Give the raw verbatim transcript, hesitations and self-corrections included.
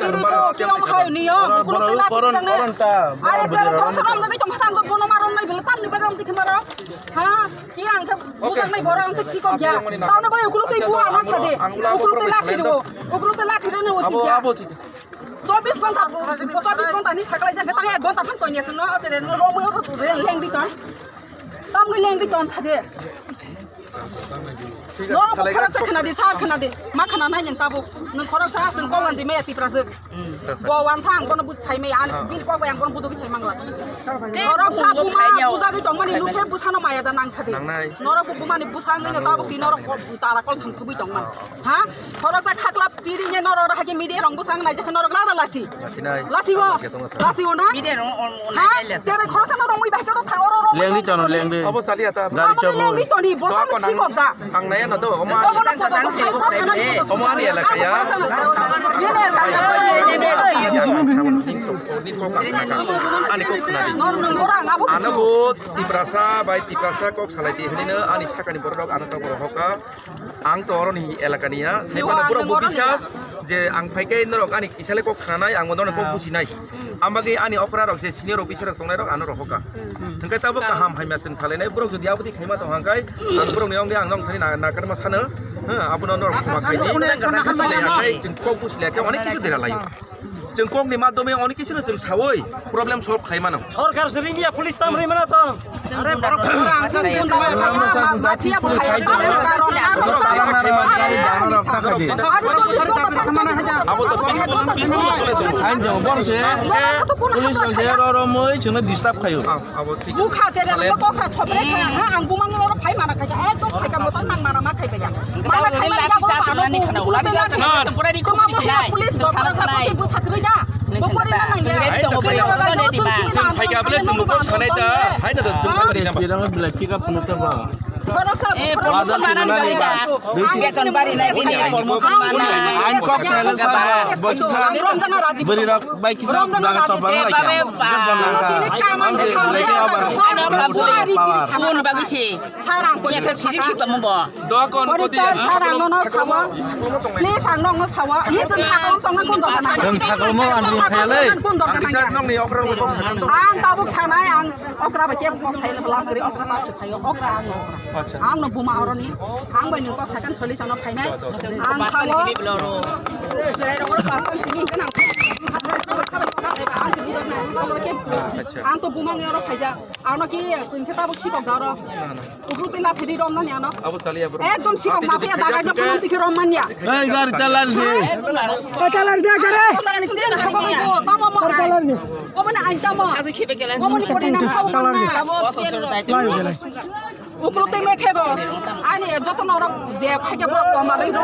siri ko, kiyom hai niyo, ukuluk tela koron, tikang ne. Koron ta, are, jero koron ta. Koron ta, koron ta, koron ta, bono maron nai bela, tamni bagam tikhe maro. Ha, ki ang khe bujak nai borok ang khe sikok ya. Tamni bai ukuluk tei bua ano sade. Ukuluk tela khiri o, ukuluk tela khiri ne o chikya. Chobis ghonta, chobis ghonta ni thaklai jakhe tang ek ghonta phan tonya chwngno, o tere no romwi o lengdi ton. Tamni lengdi ton sade. Norok bo khoroksa khwnadi, sir khwnadi. Ma khwnanai nwng tabuk. Nwng khoroksa chwng kok anjwi maya Tiprajwk. Bo wansa ang bono buj sai maya, ani bini kok bai ang bono bujogwi sai mangla. Khoroksa buma bujagwi tongmani nukhe bwsano maya da nang sadi. Norok bo bumani bwsa wngwi no tabuk twi norok tara kol thang thubwi tongma. Ha? Khoroksa khaklap chiri ne norok hake media rong bwsa wng nai jakhe norok lada lasi. Lasi o. Lasi o na? Ha? Cherai khoroksa no romwi bai khe no thang oro romwi. Lengdi tono, lengdi. Abo sali ata. Gari chobo. Lengdi toni, bo sikok da. Ang naya no do, omo ani elaka ya. Ani kok khna di. Ano bo Tiprasa bai Tiprasa kok salai di hinino ani sakani borok ano to borok hoka. Ang to oroni elaka niya. Sibano borok bo bisas je ang phaikhe norok ani kisale kok khnanai, ang bono kok businai. Ambagwi ani okra rok se senior officer rok tongnai rok ano rohoka. Hwnkhe tabuk kaham hamya chwng salainai borok jodi aboni khaima tong hangkai ang borokni ongwi ang nong thani na nakarma sano. Abono norok khuma khaidi. Busilai hakai chwng kok busilai hakai onek kisu dera laio. Chwng kokni madhyome onek kisu no chwng sawi problem solve khlai mano. Sorkar se ringya police tam ri mano to. Are borok Abo to peaceful, peaceful chole to. Hain jabo borok se police rok se ro ro moi chwngno disturb khaio. Abo thik. Bukha tere no kokha chopre kha ha ang bumang oro phai mana kha ekdom phai ka motor nang mana ma khai bai. Mana khai mana ko ano ko. Police doktor kha ko sakri da. Chwng phaikha bole chwng nukok sanai ta, haino da chwng khamari nama. Birang bilai pick up phone ta ba. Eh, promotion mana bari da. Beton bari na sini promotion mana. Ain kok silence ba. Boi kisa. Beri rok bai kisa daga sob bang lai kya. Bang ka. Am de leke abar. Kun bagi si. Sarang ko. Ya ke siji khik tamu bo. Dokon koti ya. Sarang no no sawa. Please ang no no sawa. Yes ang sawa tong na kun dok na. Ang sawa mo ang dun khaya le. Kun dok na. Ang kisa nong ni okra mo kok sakan to. Ang tabuk sanai ang okra ba kep kok sai la gri okra ta sai okra ang okra. Acha. Ang no buma oroni. Ang bai no kok sakan solution no khainai. Ang sawa. Jerai rok ro pasan tini kan ang. Ang si bujak na. Okra kep. Acha. Ang to buma ngi oro khaija. Ano ki sing kita bu sikok daro. Ukluk tila thidi rom nani ano. Abo sali abo. Ekdom sikok mafia dagai no kulum tikhe rom manya. Ei gari talar de. Ei talar de gare. Talar de. Tamo mo. Talar de. Obo na ain tamo. Sasu khibe gelen. Obo ni pori nam sao talar de. Abo sel ro. Ukluk te me khebo. Ani joto norok je khage borok koma bai ro.